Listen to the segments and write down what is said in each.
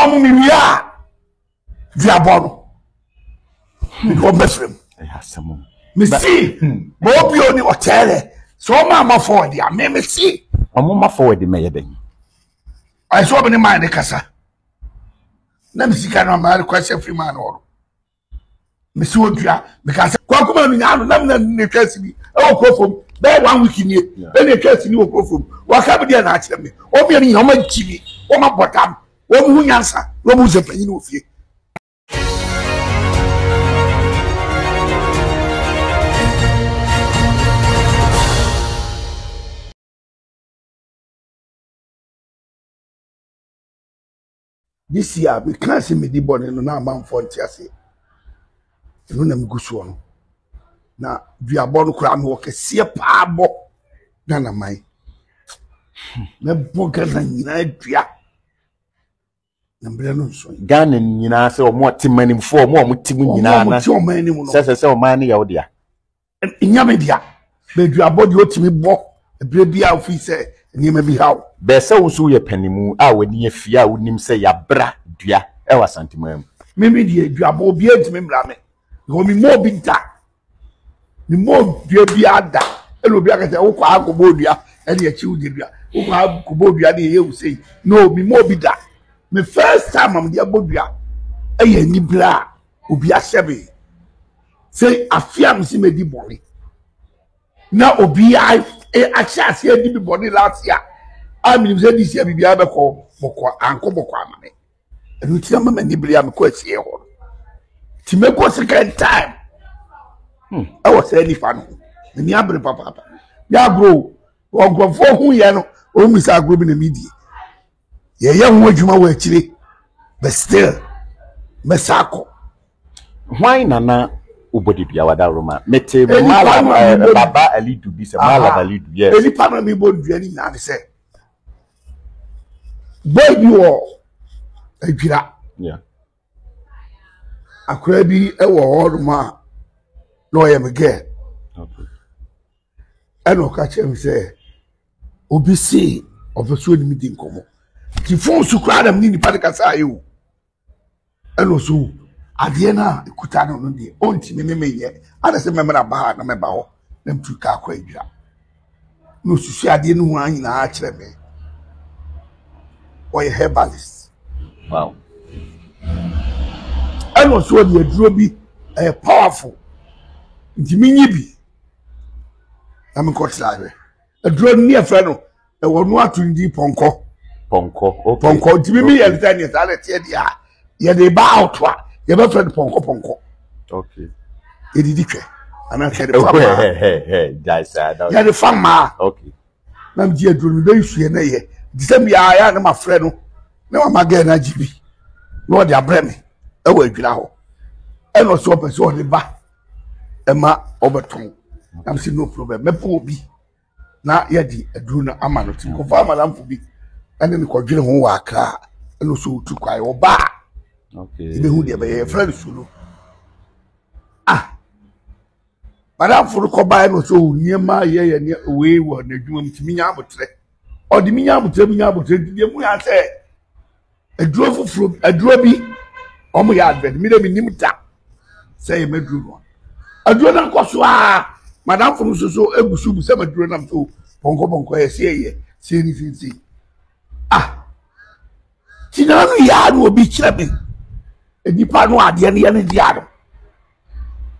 Ɔmo mi wie a duabɔ no mede wɔn bɛfrɛ mu. Mesi ma obi oni ɔkyɛlɛ sɛ ɔmo ama forward a me mesi. Ɔmo ma forward mɛyɛ dɛn? Ɔyɛ sɛ ɔmo ne maa ne kasa na me sika no ama request afiri maa no hɔ no. Mesi odua meka sɛ kwaku ma menya ano na mena ne twa sini ɛwɔ kuro fam bɛyɛ one week nie ɛna etwa sini wɔ kuro fam waka bi deɛ na akyerɛ me wɔn mmienu nyinaa wɔn agyi mi wɔn abɔ dam wɔn ho nyansa wɔn ho sɛ panyin wɔ fie. This year mekaa sɛ medi bɔne no na amanfoɔ nte aseɛ. Ɛno na megu soɔ no. Na duabɔ no koraa mewɔ kɛseɛ paa bɔ Ghana man. Mɛbɔ Ghana nyinaa dua. Na mmerɛ no nso. Ghana nyinaa sɛ wɔn a te manimfoɔ wɔn a wɔte mu nyinaa na sɛ sɛ sɛ ɔman no yɛ wo dea. Nya me dea. Baaduabɔ deɛ ɔtumi bɔ ɛberɛ bi a wofii sɛ nneɛma bi haw. Bɛɛ sɛ wo nso woyɛ panimu a w'ani afi a wonim sɛ yɛabra dua wɔ Asanteman mu. Me me deɛ duabɔ obiara ntumi mmra me because me mmɔ obi da me mmɔ dua biara da ɛna obi aka sɛ wokɔ ha kɔbɔ dua ɛne akyi wogye dua wokɔ ha kɔbɔ dua ne ɛyɛ wo sei no me mmɔ obi da me first time am de abɔ dua ɛyɛ anibere a obi ahyɛ me sɛ afe a mesi medi bɔne na obi ahyɛ ase adi mi bɔne last year a menim sɛ this year biribiara bɛkɔ bɔkɔ ankɔ bɔkɔ ama me ɛno nti na mama ni bere a mekɔ asie hɔ no nti mɛkɔ second time hmm. ɛwɔ saa nipa no ho m'ani abere papaapa yɛ agorɔ o nkurɔfoɔ ho yɛ no wɔn mu sɛ agorɔ bi na mi die yɛyɛ ho adwuma wɔ akyire but still mɛsa akɔ. Hwan na na wobɔ de dua wadaworoma? Mete Malam eh, Baba Alidu bi sɛ Malam Alidu yes. Nipa na mebɔ dua no nyinaa ne sɛ boy bi wɔ adwira. Yeah. Akora bi wɔ hɔnom a na ɔyɛ me girl. Okay. Ɛna ɔka kyerɛ me sɛ obi se ɔpɛ so ɔne me di nkɔmmɔ nti fon so koraa na me ne nipa no kasa ayɛ o ɛna ɔso adeɛ no a ɛkuta no no deɛ ɔntumi ne menyɛ ana sɛ mɛmena ba ha na mɛba hɔ na metu kaa kɔ adwira na ɔsusu adeɛ no ho a nyinaa kyerɛ me ɔyɛ herbalist wow ɛna ɔso ɔde aduro bi ɛyɛ powerful nti menyi bi na menkɔtra hwɛ aduro no ne yɛfrɛ no ɛwɔ no ato no din pɔnkɔ pɔnkɔ okay pɔnkɔ nti mimi yɛ sɛ neɛ saa na ɛteɛ deɛ a yɛde ba out a yɛbɛfrɛ no pɔnkɔ pɔnkɔ okay yɛdidi twɛ anaa yɛde fa maa yɛde fa maa okay na megye aduro no mebɛyi suɛ na yɛ nti sɛ biara yɛ a na mafrɛ no na mama gɛɛ no agye bi na ɔde abrɛ me ɛwɔ adwira hɔ ɛna ɔsɛ ɔpɛ sɛ ɔde ba ɛma ɔbɛtɔn na mese no problem mɛpɛ obi na yɛde aduro no ama no nti mekɔfa amadamfo bi ɛne no kɔdwene ho wɔ akra ɛna ɔsɛ ɔtu kwae ɔbaa ɛbɛhu deɛ bɛyɛ yɛfrɛ no solo ah madamfo no kɔbaeɛ no sɛ ɔ nneɛma yɛ yɛ ne wei wɔ n'adwuma mu nti menya abotrɛ ɔde menya abotrɛ menya abotrɛ nti deɛ mu yɛ sɛ Aduro foforɔ aduro bi wɔn yɛ advert mi de mi nim da sɛ yɛ mɛduro no aduro no akɔ so aa madamfo no nso so egu so bu sɛ maduro nam so pɔnkɔ pɔnkɔ yɛ se yɛ se ni se se ah ti na no yɛ ano obi kyerɛ mi nipa no adeɛ no yɛ ne deɛ no.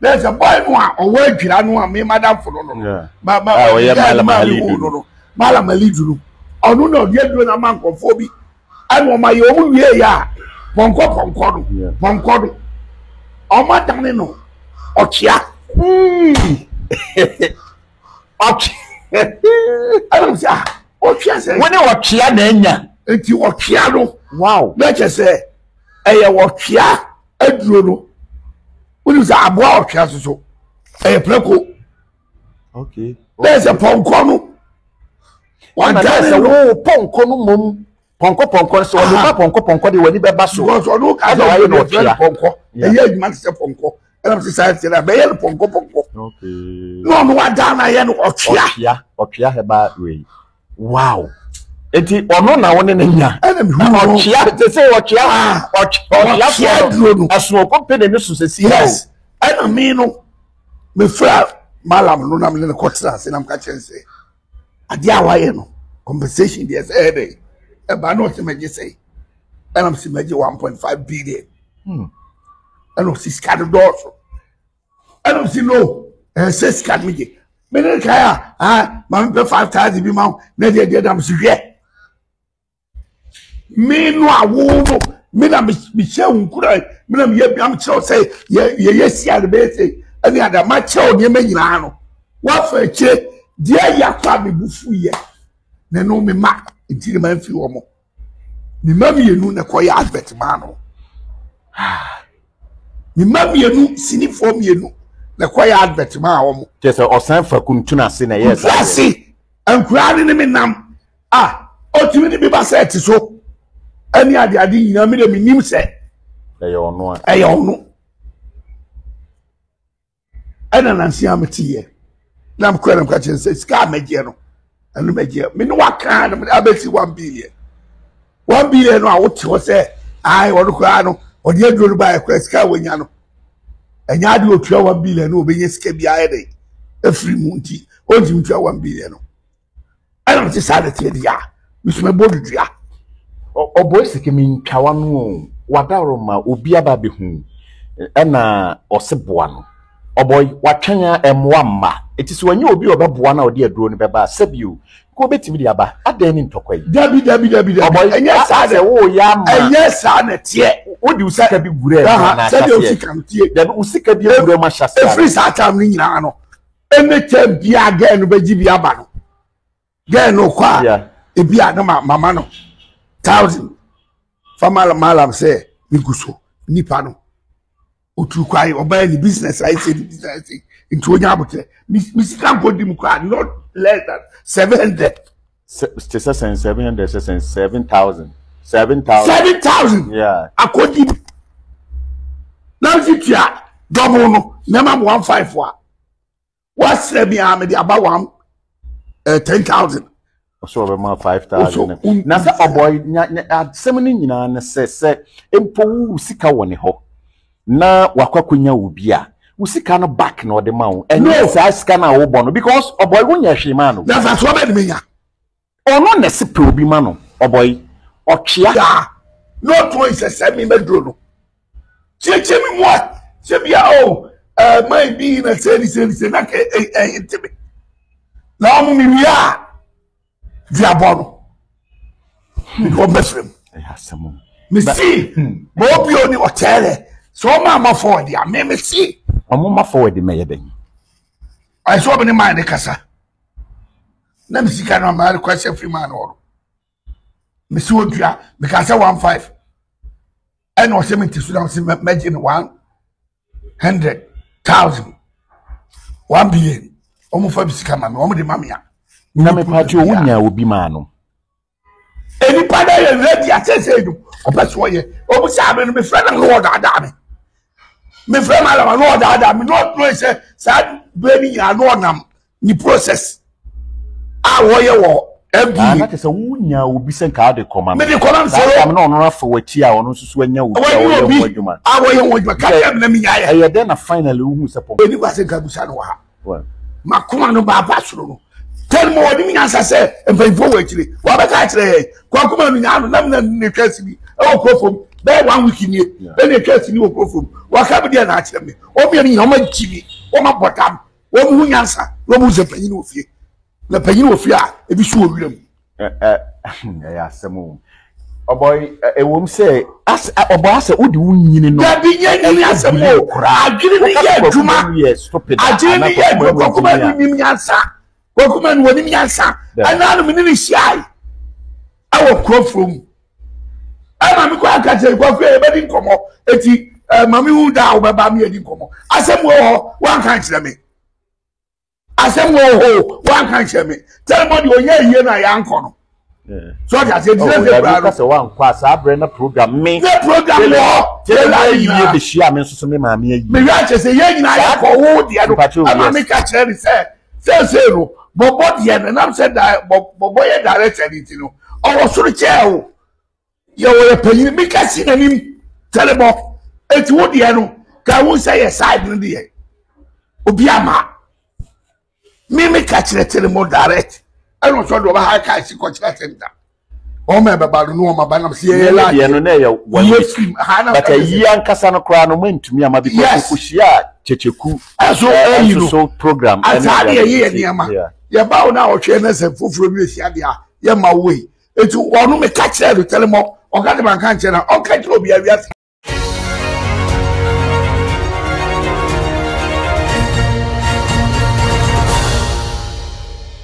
na sɛ boy no a ɔwɔ adwira no a me madamfo no no ma ma ɔyɛ malam alidu no no malam alidu no ɔno na ɔde aduro no ama nkurɔfoɔ bi ɛna ɔma yɛ ɔmo wie yɛ a pɔnkɔ pɔnkɔ no pɔnkɔ no ɔmo adane no ɔkyea ɔkyea ɛna mo sɛ ah ɔkyea sɛ wɔne ɔkyea na anya nti ɔkyea no wow na kyɛ sɛ ɛyɛ ɔkyea aduro no wonim sɛ aboa ɔtwea so so ɛyɛ prɛko okay bɛyɛ sɛ pɔnkɔ no wadane sɛ wo pɔnkɔ no mmom pɔnkɔ pɔnkɔ sɛ ɔde ba pɔnkɔ pɔnkɔ de w'ani bɛba so because ɔno ka sɛ ɔyɛ no ɔtwea pɔnkɔ ɛyɛ adwuma te sɛ pɔnkɔ ɛnam sɛ saa ɛsɛ bɛyɛ no pɔnkɔ pɔnkɔ na ɔno wadane ayɛ no ɔtwea ɔtwea ɔtwea hɛba wei wow. Eti ɔno na wo ne ne nya. Ɛna mi hu no. Ɔtwea te sɛ ɔtwea ah, ɔtwea soɔ no. Ɛsono kɔmpene ne so sɛ si. Yes ɛna mi no me fira malam no na me ne no kɔ tena ase na me ka kyerɛ sɛ adeɛ a wayɛ no compensation deɛ sɛ ɛyɛ dɛ ɛba na ɔsɛ mɛgye sɛ ɛna me sɛ mɛgye 1.5 billion. Hmm. Ɛna ɔsi sika no dɔɔso. Ɛna ɔsi no ɛsɛ sika no gye me ne kae a ah maame pɛ 5,000 bi ma wo na deɛ deɛ dam si hwɛ me no a wo no me na mehyɛ wo nkura me na meyɛ bia mekyerɛ wo sɛ yɛyɛ si a ne bɛyɛ sɛ ɛne ada makyerɛ wo nneɛma nyinaa no woafa akyire deɛ yɛ akɔ a mebu fu yɛ na ɛno me ma nti ne ma mfiri wɔ mo Me mma mmienu na ɛkɔyɛ advert maa no. Me mma mmienu sinifoɔ mmienu na ɛkɔyɛ advert maa wɔn. Kyerɛ sɛ ɔsan fa kuntun ase na ɛyɛ saa. Kuntun ase nkuraa ne ne me nam a ɔtumi de bi ba sɛ ɛte so ɛne adeade nyinaa mi de mi nim sɛ. Ɛyɛ ɔno a. Ɛyɛ ɔno. Ɛna nansi a mete yɛ na mekɔɛ na meka kyerɛ sɛ sika a mɛgyeɛ no ɛno mɛgyeɛ me ne waka no mede abɛsi 1 billion, 1 billion no a wote hɔ sɛ ae ɔno koraa no ɔde aduro no baeɛ koraa sika a wanya no ɛnyɛ adeɛ ɔtua 1 billion no ɔbɛnya sika bi ayɛ dɛn afiri mu nti ɔntumi tua 1 billion no. Ɛna mete saa na teɛ deɛ a mesoma bɔ dudua. Ɔbɔ sika mi ntwawa no o wadaworo ma obi aba abɛhu ɛna ɔse boa no ɔbɔ watwɛn a ɛmmoa mma ɛti sɛ wanya obi a ɔbɛboa no a ɔde aduro no bɛba a sɛbio nka ɔbɛtumi de aba adɛn ne ntɔkwa yi. Dabi dabi dabi dabi ɛnyɛ saa na ɛwɔ yɛ ama ɛnyɛ saa na teɛ. Wode wo sika bi wura mu anaa sɛdeɛ wo sika no tie. Dabi wo sika bi wura mu ahyɛ aseɛ. Ɛfiri saa time no nyinaa no ɛne kyɛ bia gɛɛ no bɛgye bi aba no gɛɛ no kɔ a ebi a na mama no 1,000 fa malam sɛ ne gu so nipa no otu kwan ɔbɛyɛ ne business ayɛ sɛ ne business nti onya abotire mi sika nkɔ di mu koraa not less than 700. Te sɛ sɛn 700 sɛ sɛn 7,000 7,000. 7,000. Akɔdi mu na nsi tua double no nneɛma mu 1,500 a wasrɛ mi a mede aba one 10,000. Ɔsɛ ɔbɛma 5,000 na sɛ ɔbɔ nya nya asɛm no nyinaa no sɛ mpo wo sika wɔ ne hɔ na wakɔ akɔnya wo bi a wo sika no back na ɔde ma wo ɛnyɛ saa sika no a wobɔ no because ɔbɔ wonyɛ hwee maa no. Na fa so ɔbɛ de menya. Ɔno na ɛsɛ pɛ obi ma no ɔbɔ yi ɔtwea. Daa na ɔtɔn yi sɛ sɛ mi mɛduro no kyekyɛ mi mu a sɛ bia o ɛɛ man bi na sɛ ni sɛ ni sɛ na kɛ ɛ ɛ ntumi na ɔmo mi wia a duabɔ no wɔn bɛ fira mu. Ɛyɛ asɛm o. Mesi ma obi oni ɔkyɛlɛ sɛ ɔmo ama forward a me mesi. Ɔmo ma forward ma yɛ dɛn. Ɛsɛ ɔmo ne maa ne kasa na me sika no ama request afiri maa no hɔ no mesi odua meka sɛ 1,500 ɛna ɔsɛ me nti so na ɔsɛ mɛgye no 100,000 1 billion ɔmo fa bi sika ma me ɔmo de ma me a. Na me paati owu nya obi maa no. Nipa na yɛ ready asese no ɔpɛ so ɔyɛ ɔmo sɛ ame no mefrɛ no no ɔdaadaa me mefrɛ ma alama no ɔdaadaa me no ɔduro sɛ saa bere no nyinaa no ɔnam ne process a wɔyɛ wɔ FDA. Na kyerɛ sɛ wonya obi sɛ nka ade kɔma no. Mede kɔma no sɛ. Saa na ɔno afa w'akyi a ɔno nso so anya obi a wɔyɛ ho adwuma. A wɔyɛ ho adwuma ka kyerɛ me na menya yɛ. Ɛyɛ dɛn na finally wohu sɛ pɔnkɔ. Ɛni kwasɛ nka busa no wɔ ha. Makoma no baaba soro no. Tɛn mu wɔde nyansa sɛ mpanyinfoɔ wɔ akyire. Wɔabɛka akyerɛ yɛn. Kwakuma no nyaa no nam na ne twa sini ɛwɔ kuro fam. Bɛyɛ one week nie. Ɛna etwa sini wɔ kuro fam. Wɔaka bi deɛ na akyerɛ me. Wɔn mmienu nyinaa wɔn agyi mi. Wɔn abɔ dam. Wɔn ho nyansa. Wɔn ho sɛ panyin wɔ fie. Na panyin wɔ fie a ebi so wɔ wira mu. Ɛyɛ asɛm o. Ɔbɔyi ɛwɔm sɛ ɔbɔ asɛ wode wo nyini no. Dabi nye nyini asɛm o. Adwene ne yɛ adwuma. Adwene ne yɛ adwuma. Kwakuma no nim nyansa. Kwakuma no wɔnim nyansa. Ɛna no mene ne hyiae ɛwɔ kurɔfoɔ mu. Ɛma me kɔ aka kyerɛ kwaku yɛ bɛdi nkɔmmɔ. Eti maame hu da a wobɛba me yɛdi nkɔmmɔ. Asɛm wɔ hɔ wanka nkyerɛ me. Asɛm wɔ hɔ wanka nkyerɛ me. Tɛlɛmɔ deɛ ɔnyɛ yie no a yɛankɔ no. So ɔde aseɛ gyina sɛ kura no. Sɛ wankɔ a saa berɛ na program me. Ne program wɔ hɔ. Tɛlɛmɔ ayie bɛhyia me nso so me maame ayie. Mewia kyerɛ sɛ yɛn nyinaa yɛkɔ wo deɛ no. Ɛma me ka kyerɛ ne sɛ seesei no. Bɔbɔ deɛ no nam sɛ da bɔbɔ yɛ director ne ti no ɔwɔ soro kyɛɛ o. Yɛ wɔyɛ panyin mi ka si n'anim tɛlɛbɔ eti wo deɛ no ka ho sɛ yɛ side no deɛ obi ama mi mi ka kyerɛ tɛlɛmɔ direct ɛna ɔsɔ deɛ ɔbɛ ha ka si kɔkyerɛ center wɔn mɛ bɛba no ne wɔn aba nam sɛ yɛyɛ laayɛ deɛ no na ɛyɛ one week but ayi ankasa no koraa no mantumi ama because kɔhyia kyekyeku ɛso ɛyi no so program ataade yɛ yɛ nneɛma yɛba wo na ɔhwɛ na sɛ foforɔ bi esi adeɛ a yɛ ma wo yi. Eti ɔno meka kyerɛ no tɛlɛmɔ ɔka de manka nkyerɛ na ɔnka kyerɛ obi awiase.